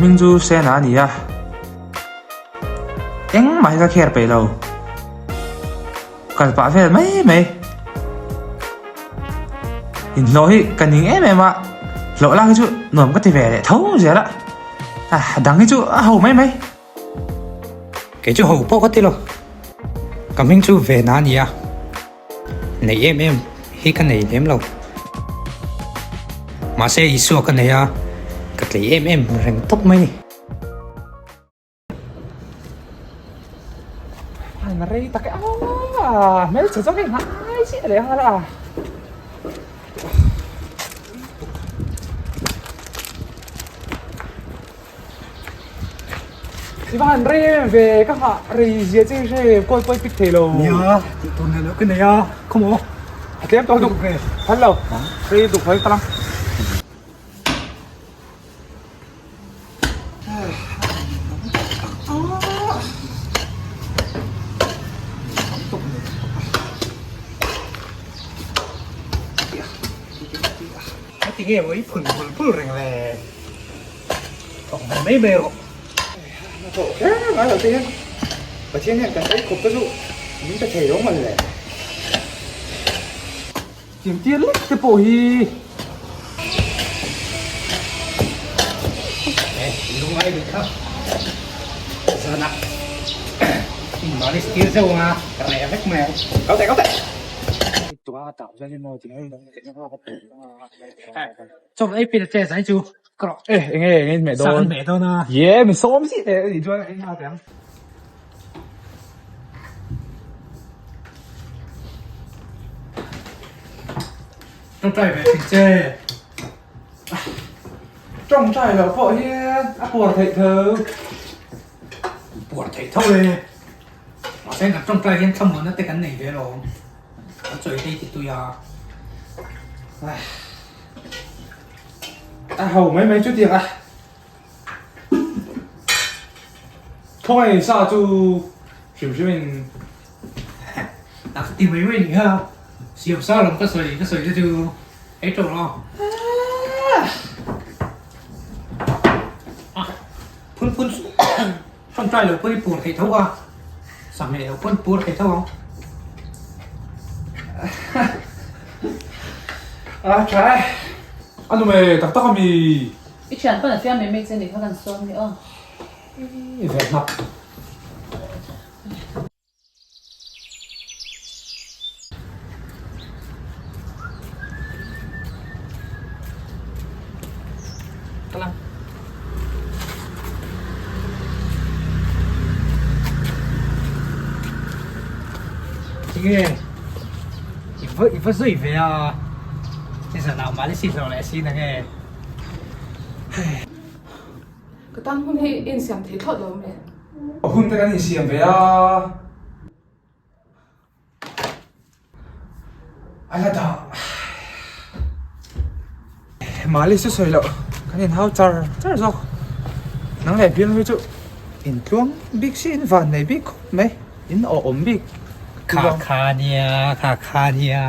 hming chu Sena a ni a, engmah hi ka care peih lo. Kal pah vel mai mai. Inhlawh hi ka ning em em a, hlawh lak hi chu nuam ka ti ve leh tho zel a, a dang hi chu a ho mai mai. Kei chu ho pawh ka ti lo, ka hming chu Vena a ni a, neih em em hi ka nei lem lo. Mahse Isua ka nei a, ka tlei em em reng tawp mai ni. An rei tak e a hmelchhe zawk hi ngai chiah leh nghal a. I va han rei em ve ka nghah rei zia che hre kawl pawi pik thei lo. Nia tih tur nei loh ka nei a khawmaw. A tlem tawh duk phal lo rei duk phal ka lang. Heti nge maw i phun bul bul reng le? Thawk hman mai mai rawh. A thawh kher ngai lo te hian Pathian hian kan ei khawp te chu min pe thei lo maw le. Tiang tir lek te pawh hi. Eh, lungai duh kha. Zana. In malis tir zeuh anga reh vek mai ang. Kal teh kal teh. Chaw ei pil che zai chu ka rawh. Eh, enge enge in meh dawn. Sa kan meh dawn a. Ye, min sawm si teh ni chuan ei nghal teh ang. Tawngtai ve thin che. Tawngtai loh pawh hian a puar theih tho. Puar theih tho e. Mahse kan tawngtai hian thlamuanna te kan nei ve alawm. Kan chawi te hi ti tui a. A ho mai mai chu tiang a. Khawngaih sa chu hrim hrim in A ka ti mai mai ni kha siam sa lam ka sawi ka sawi te chu ei tawh lo a phun phun tawngtai lo pawn i pur theih tho a sahmeh lo pawn pur theih tho ang. A tha e a nu mei tak tak ami. I thian pawn a fiam mai mai che ni kha kan sawm ni aw. I ve hnap. Tinge i va i va zui ve a nizanah Malaysia hlawh leh si na nge. Ka tan hun hi i insiam thei thlawt lo ami? Hun te kan insiam ve a. A la dah. Mali chu sawi loh kan inhau char char zawk. Nang leh bial hi chu intluang bik si in van nei bik khawp mai. In awh awm bik. Kha kha nia, kha kha nia.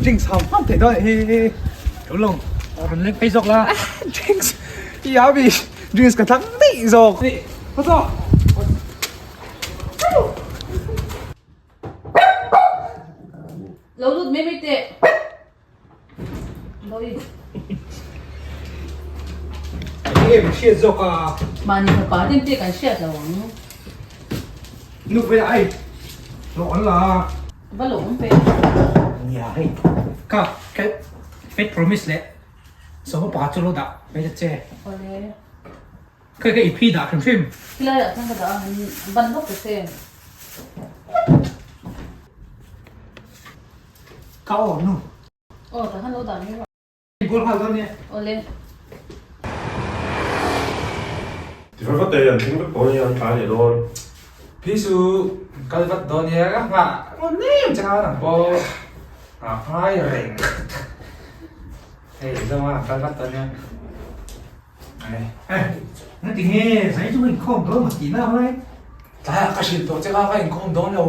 Drinks ham ham thei dawn hi. Lo lo, rawn leng phei zawk la. Drinks, i abi drinks ka thlang daih zawk. What's up? Lo lut mai mai teh. Bawi. Enge min hriat zawk a? Mahni fapa te te kan hriat lo ang. Nu ve ai. Lo an la. Va lo awm ve. Nia hei. Ka ka fate promise leh sawma pakhat chu lo dah mai ta che. Awle. Ka ka i phi dah hrim hrim. Tilai ah chuan ka dah a han ban lawk ta che. Ka aw nu. Aw ta han lo dah mai rawh. inbual nghal dawn nia. Awle. Ti vat vat e, an thleng vek tawh ania, an tlai leh dawn. Phi chu kal vat dawn nia ka nghah ngawn em che kha nang pawh nghah ngai reng. Hei zawnga kal vat dawn nia. Nga ti nge zai chu ka inkhawm dawn maw tih na lai? Tlaiah ka hrilh tawh che kha ka inkhawm dawn lo,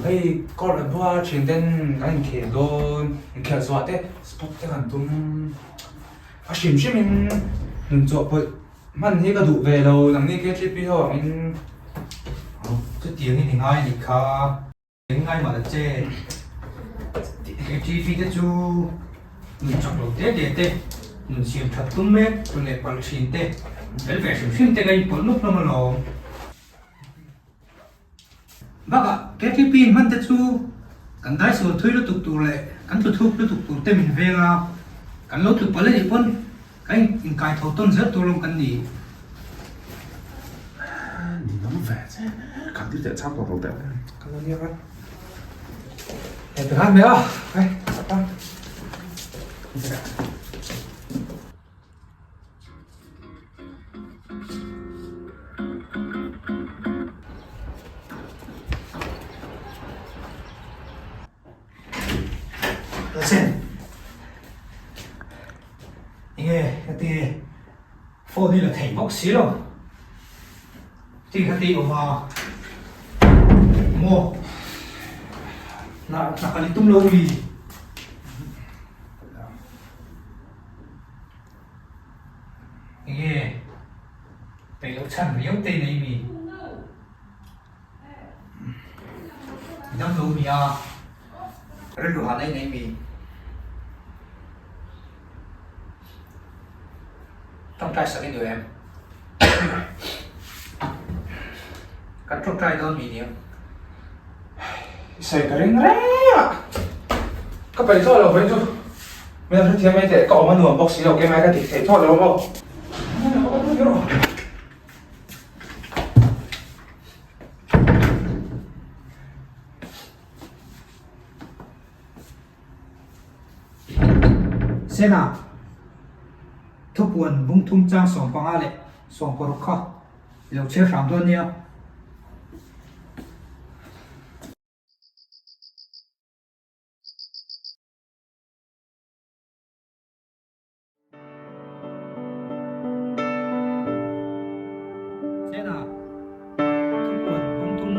hei court an hua thin ten kan inkhel dawn, inkhel zuah te sport te kan tum a hrim hrim in nun chawhpawlh hman hi ka duh ve lo nangni KTP ho angin. Chutiang in i ngai a nih kha. Eng ngai mah la che. KTP te chu nun chak lo te te te, nun siam that tum mek tu leh palh thin te, fel ve hrim hrim te ka inpawlh nawk hlawm alawm. Bakah KTP in hman te chu kan daisual thui lutuk tur leh kan tlu thuk lutuk tur te min veng a, kan lo tlu palh anih pawn kan inkai tho tawn zel tur lawm kan ni. Ninawm ve che khan tir teh chhang tawh lo teh. Ka lo nia kan. Hei ti khan mai a. Hei ta. Listen. Enge heti phone hi la thei bawk si lo. Ti kha ti awm a. Maw. Na na kal i tum lo mi. Enge peih loh chhan riau te nei mi. I dam lo mi a. Rilru han ei nei mi. Tawngtai sak i duh em? Kan tawngtai dawn mi nia. I sawi ka ring reng a. Ka peih tawh lo vei chu. Min lo hrethiam mai teh ka awm a nuam bawk si lo kemai ka dik theih tawh lo maw. Sena, thupuan bung thum chang 15 leh 16 kha i lo chhiar hram dawn nia. Sena, thupuan bung thum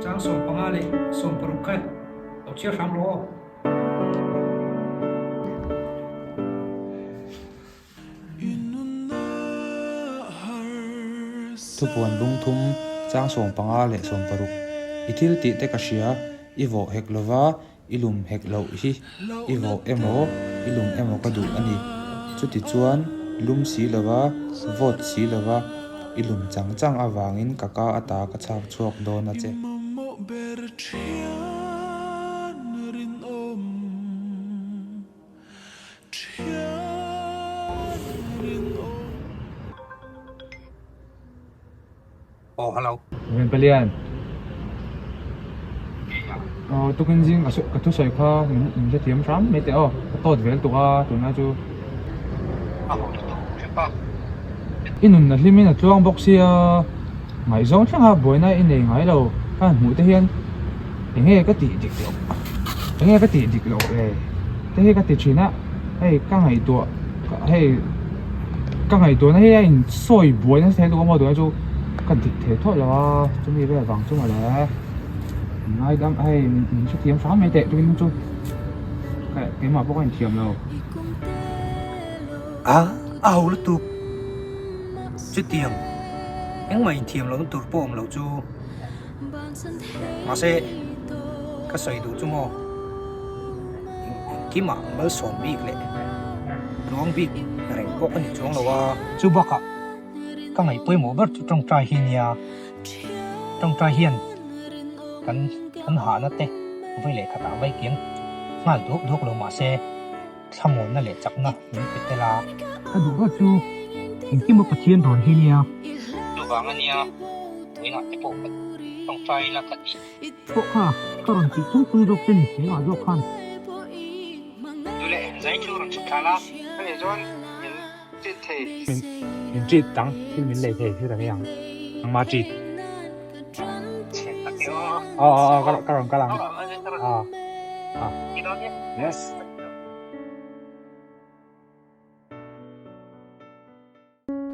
chang 15 leh 16 kha lo chhiar hram rawh aw. Thupuan bung thum chang 15 leh 16 I thil tih te ka hria, i vawh hek lova I lum hek loh hi i vawh emaw i lum emaw ka duh a ni. Chuti chuan lum si lova, vawt si lova i lum chang chang avangin ka ka ata ka chhak chhuak dawn a che. Aw hello. Min Palian. Aw tukin zing ka ka thusawi kha min min hrethiam hram mai teh aw ka tawt vel tuk a tunlai chu. A haw lutuk hrepa. I nun a hlim in a tluang bawk sia ngaihzawng thleng a buaina i nei ngai lo ka han hmuh te hian enge ka tih dik loh enge ka tih dik loh le te hi ka ti thin a hei ka ngaihtuah hei ka ngaihtuahna hi a in sawi buai nasa thei lutuk a maw tunah chu ka dik thei thlawt lo a chumi vel vang chu mawle ngaidam hei min hrethiam hram mai teh tukin chu keimah pawh ka inthiam lo. A a ho lutuk chutiang engmah inthiam lohna tur pawh awm loh chu mahse ka sawi duh chu maw engkimah malsawm bik leh tluang bik reng pawh ka ni chuang lo a. Chu bakah ka ngaih pawimawh ber chu tawngtai hi nia, tawngtai hian kan kan hahna te vawi leh khatah vai kiang nghal duak duak lo mahse thlamuanna leh chakna min pe tel a. Ka duh ber chu engkima Pathian rawn hi nia. Chuvang a nia, tuinah te pawh ka tawngtai ila ka tih. Pawh kha ka rawn tih chung chung zawk che ni, keimah zawk khan. Dule, zai chu rawn chhuk thla la. chuan min treat thei. Min treat dang thil min lei thei thil dang i ang nangmah treat. Chhiat tak i aw. Aw aw aw ka rawn kal ang. Aw aw. Yes.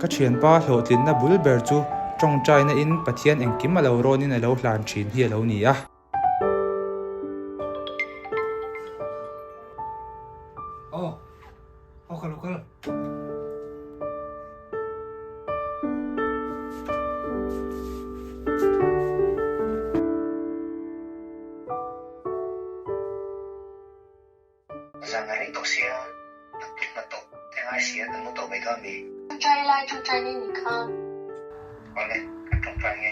Ka thianpa hlawhtlinna bul ber chu tawngtaina in Pathian engkim a lo rawn in a lo hlan thin hi a lo ni a. Aw, aw ka lo kal. Zan a rei tawh sia, an tum hna tawh te ngai sia kan mu tawh mai dawn mi? Ṭawngṭai lai ṭawngṭai ni ni kha. Awle, kan ṭawngṭai nge.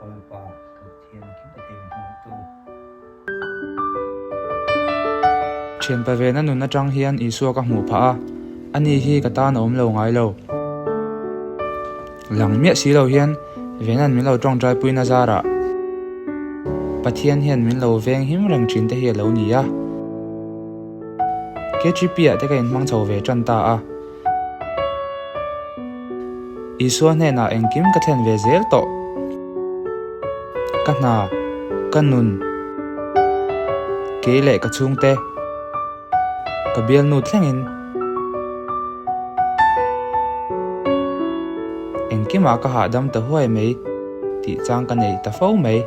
Lalpa, kan thian kim te thei min hmangaih tu. Thianpa vena nun atang hian Isua ka hmuh phah a, ani hi ka tan a awm lo ngai lo. Lang miah si lo hian Venan min lo tawngtaipuina zarah Pathian hian min lo veng him reng thin te hi a lo ni a. KGP ah te ka inhmang chho ve tan ta a. Isua hnenah engkim ka thlen ve zel tawh. Ka hna, ka nun, kei leh ka chhungte. Ka bialnu thlengin engkimah ka hahdam ta huai mai tih chang ka nei ta fo mai.